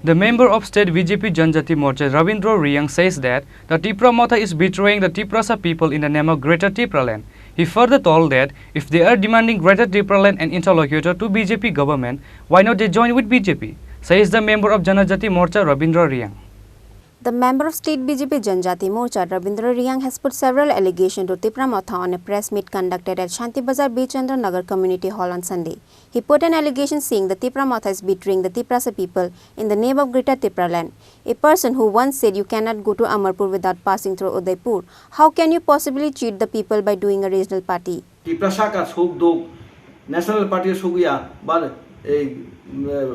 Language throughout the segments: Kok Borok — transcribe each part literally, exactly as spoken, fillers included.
The member of State B J P Janjati Morcha Rabindra Reang says that the Tipra Motha is betraying the Tiprasa people in the name of Greater Tipraland. He further told that if they are demanding Greater Tipraland an interlocutor to B J P government, why not they join with B J P? Says the member of Janajati Morcha Rabindra Reang. The member of State B J P Janjati Morcha Rabindra Reang has put several allegations to Tipra Motha on a press meet conducted at Shanti Bazar Birchandra Nagar Community Hall on Sunday. He put an allegation saying the Tipra Motha is betraying the Tiprasa people in the name of Greater Tipraland. A person who once said you cannot go to Amarpur without passing through Udaipur, how can you possibly cheat the people by doing a regional party? Tiprasa ka suk duk, National Party suk ya, ba ei, eh,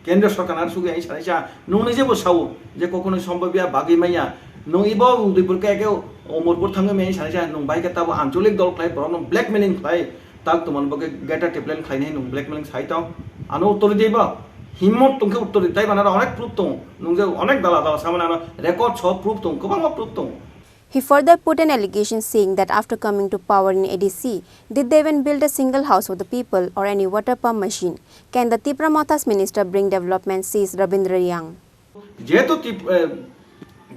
Kendra Sorkar ar suk ya, isa isa, nung ni jebo sao, je kokno sombhob ya, bagwi maya, nung ibo Udaipur ka eke Omorpur thangwi maya, isa isa, nung bai ka tabo ancholik dol khlai, borok nung blackmailing khlai, tak tuman bo ke Greater Tipraland khlai nai nung blackmailing sai tong, ano uttor di ba, himmot tong khe uttor di, tai bana onek proof tong, nung je onek dala dala samana ano record so proof tong, kwbangma proof tong. He further put an allegation saying that after coming to power in A D C, did they even build a single house for the people or any water pump machine? Can the Tipra Motha's minister bring development, says Rabindra Reang. Jehetu Tip-, eh,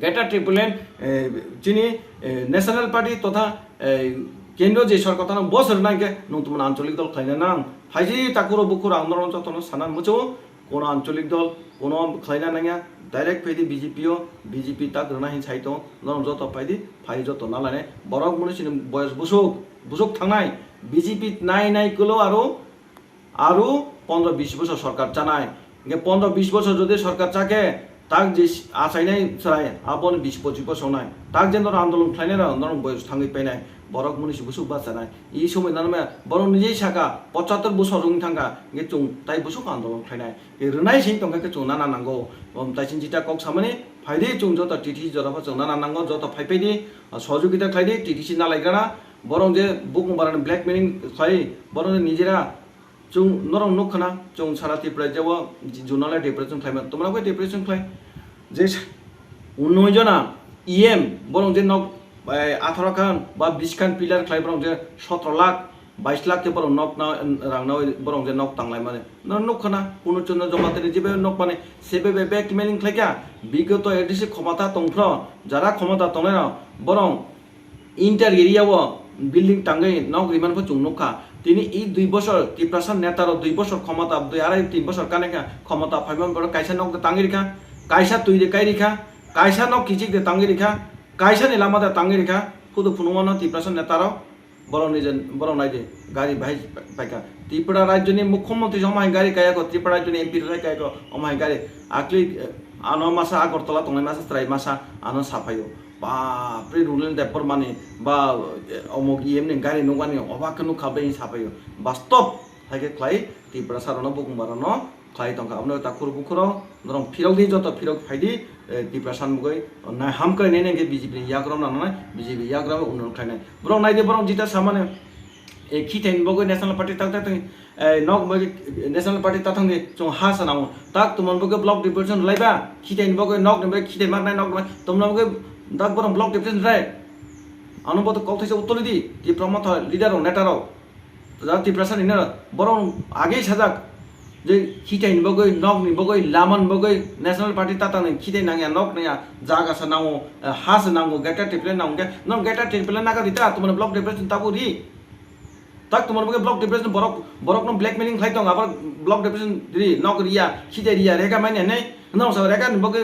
Greater Tipraland, eh, chini, eh, National Party totha, eh, kendro je sorkar thano bosor nang khe nung tuman ancholik dol khlaina nang. Phaiji takuro bukhur ang norok jotono sana muchungo. Kono ancholik dol, kono khlaina nangya, direct phaidi B J P o, B J P tak rwna hin sai tong, norok joto phaidi, phai joto nalainai, borok mwnwi sini boyos busuk, busuk thangnai, B J P nai nai kwlo aro, aro pondro bis bosor sorkar chanai, hingke pondro bis bosor jodi sorkar chakhe, tak je achainai chwrai, aboni bis pochis bosor nai, tak je norok andolon khlainai rok, norok boyos thangwi painai, borok mwnwi si busuk bachanai, i somoi nangmaya, borok nijei saka, pochattor bosor wng thangkha, hingke chwng tai busuk andolon khlainai. Rwnai sing tongkha khe chwng nana nango. Om taiching jita kok samani phaidi chwng joto T T C jora pho chwng nana nango, joto phai phaidi, ah, sohojogita khlaidi, T T C nalaigrana. Borok je bukung barani blackmailing khlai, borok nijera chwng norok nuk khna, chwng sara Tripura jebo junale depression khlaima, tomra khe depression khlai. Je unnoy jona E M borok je nok, eh, atharo khan ba bish khan pillar khlai borok je sotro lakh, bais lakh khe borok nok na, rang nawi borok je nok tanglaimani. No nuk khna, Purno Chandra Jamatia ni jebe nok mani, sebe be blackmailing khlaikha, bigoto A D C khomata tongphro, jara khomata tongnai rok, borok inter area o building tangwi nok riman pho chwng nukha. Tini i dui bosor Tiprasa neta rok dui bosor khomata, dui arai tin bosor kanai kha, khomata phaiman borok kaisa nok de tangwi rikha, kaisa twi de kai rikha, kaisa nok kichik de tangwi rikha, kaisa ni lama de tangwi rikha, phudu phunukmano Tiprasa neta rok. Borok ni je, borok nai di, gari bahai paikha. Tripura rajyo ni mukhyamantri omo hai gari kaya ko, Tripura rajyo ni M P rok hai kaya ko, omo hai gari. Akli, eh, ano masa Agartala tongnai masa chwrai masa ano saphaio. Bapre, Rulen Debbarma ni ba, eh, omok E M ni gari nukmani obak khe nukha bai saphaio. Bastob hai khe khlai Tripura sarokno bukung barokno khlai tongkha. Aboni takhur bukhuro norok phirok di, joto phirok phai di, eh, Tiprasa ni bagwi nai ham kwrwi nai nai khe B J P ni yagra nangnai, B J P yagra unnon khlainai. Borok nai di, borok jita samani, eh, khitai ni bagwi National Party tak tak tang, eh, nok bagwi National Party tak tang di, chwng ha sana o. Tak tumon bagwi block depression lai ba, khitai ni bagwi nok ni bagwi khitai mar nai nok ni bagwi, tumon bagwi dak borok block depression rai. Ano boto kok thaisa uttor di, Tipra Motha leader rok, neta rok. Da Tiprasa ni na borok age sajak je khitai ni bagwi, nok ni bagwi, lama ni bagwi, National Party tata ni khitai nangya, nok nangya, jaga sa nango, eh, ha sa nango, Greater Tipraland nango, ke nok Greater Tipraland naga rita, tumani block depression tabu ri. Tak tumani bagwi block depression borok, borok no blackmailing khlai tong, abar block depression ri, nok riya, khitai riya, rega manya nei, nok sa rega ni bagwi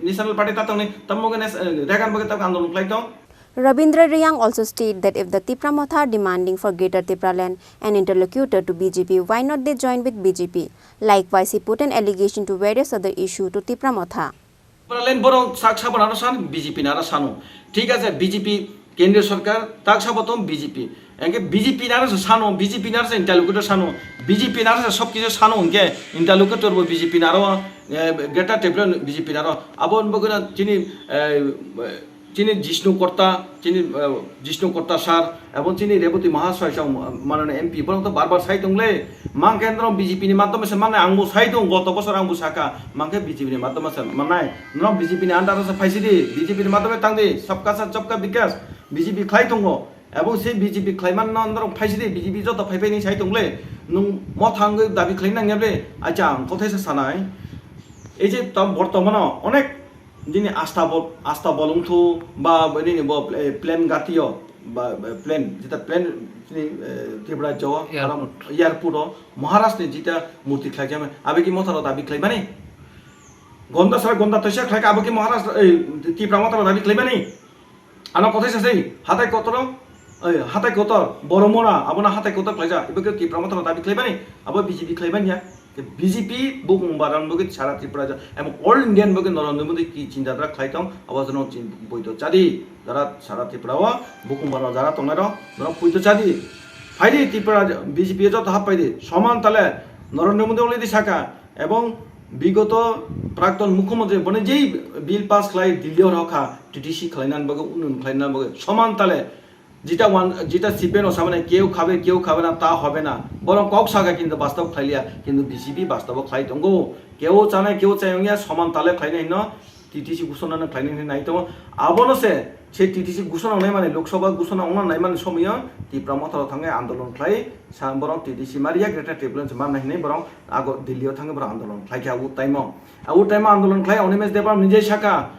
National Party tata ni, tamo bagwi nes-, eh, rega ni bagwi tak andolon khlai tong. Rabindra Reang also state that if the Tipra Motha are demanding for Greater Tipraland an interlocutor to B J P, why not they join with B J P? Likewise, he put an allegation to various other issue to Tipra Motha. Tipraland borok sak sabon aro san, B J P ni aro sano. Thik ache, B J P kendriya sorkar, tak sabo tong B J P. Engke B J P ni aro sano, B J P ni aro interlocutor sano, B J P ni aro sob kisu sano, engke interlocutor bo B J P ni aro, eh, Greater Tipraland B J P ni aro. Abo ni bagwi no chini, eh, Chini Jishnu Korta, chini, eh, Jishnu Korta sir, ebong chini Reboti Mahaswai chong, eh, manani M P, borok to bar bar sai tongle, mangkhe norok B J P ni madhyome se mannai, angbo sai tong, goto bosor angbo saka, mangkhe B J P ni madhyome se mannai, norok B J P ni under se phaisidi, B J P ni madhyome tangdi, sabka sath sabka vikas, B J P khlai tongo, ebong se B J P khlaimanno norok phaisidi, B J P joto phaiphai ni sai tongle, nwng motha wngwi dabi khlai nangya ble, acha ang kothai se sanai. Ei je tam bortomano onek jini asta bo, asta bolong thu ba nini bo, eh, plane gatio ba, ba plane, jeta plane jini, eh, Tripura jo, Airport. Airport o Maharaj ni jeta murti khlai jame, abe ki motharo dabi khlai mani? Gonda sara gonda toisa khlai ka, abo ki Maharaj, eh, Tipra motharo dabi khlai mani? Ano kothai sasai, hatai kotor, eh, hatai kotor, Boromura, abono hatai kotor khlaijak, ibo khe Tipra mothano dabi khlaibani, abo B J P khlaibani ya. Khe B J P bukung baran bo khe sara Tripura ja, emon all Indian bo khe Narendra Modi ki chinta dhara khlai tong, abo jono chin-, poito chadi, jara sara Tripura o bukung baran jara tongnai rok, norok poito chadi. Phaidi Tripura B J P joto hap phaidi, soman tale Narendra Modi already saka, Ebong bigoto prakton mukhyamantri boni jei bill pass khlai Delhi o rokha, T T C khlainani bagwi, unnun khlainani bagwi, soman tale jita wan, jita C P M no samani keu khabe, keu khabe na, ta hobe na. Borok kok saka kintu bastob khlailiya, kintu B J P bastobo khlai tongo. Keu chanai, keu chayungya, soman tale khlainai hino T T C gusonani khlainai hinwi nai tongo. Abono se, se T T C gusona wngnai mani, Lok Sabha gusona wngna nai mani somoyo Tipra mothalo thangwi andolon khlai, sa borok T T C mariya, Greater Tipraland se manna hinwi borok ago Delhi o thangwi borok andolon khlai kha o time o. O time o andolon khlai Animesh Debbarma nijai saka,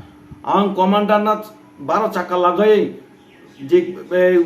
ang commander na baro chakka lagwi je, eh,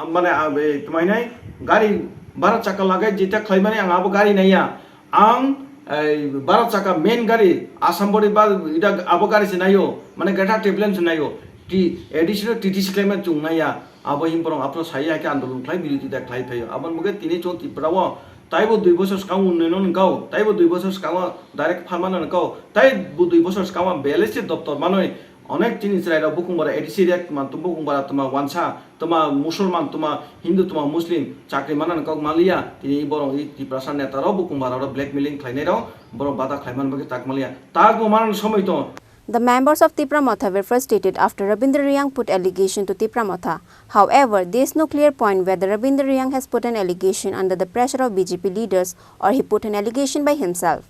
mane, ah, eh, tmainai gari baro chakka lagwi jeta khlaimani ang abo gari naiya. Ang, eh, baro chakka main gari Assam body ba ida abo gari se naio, mane Greater Tipraland se naio. Ti A D C no T T C khlaimani chwng naiya. Abo him borok aphano sai ya khe andolon khlai, birodita khlai phaio. Aboni bagwi tini chwng Tripura o taibo dui bosor swkango unnoyon wngkha, taibo dui bosor swkango direct pharmano wngkha, taibo dui bosor swkango B L S C doptor manwi onek chini chwrairok bukung bara A D C rek mantung, bukung bara twma wansa, twma Musulman, twma Hindu, twma Muslim chakri manani kok manliya. Tini borok i Tiprasa netarok bukung bara rok blackmailing khlainairok borok bata khlaiman bagwi tak manliya. Tak bo manani somoi tongo. The members of Tipra Motha were frustrated after Rabindra Reang put allegation to Tipra Motha. However, there is no clear point whether Rabindra Reang has put an allegation under the pressure of B J P leaders or he put an allegation by himself.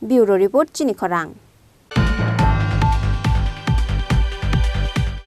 Bureau Report, Chini Khorang.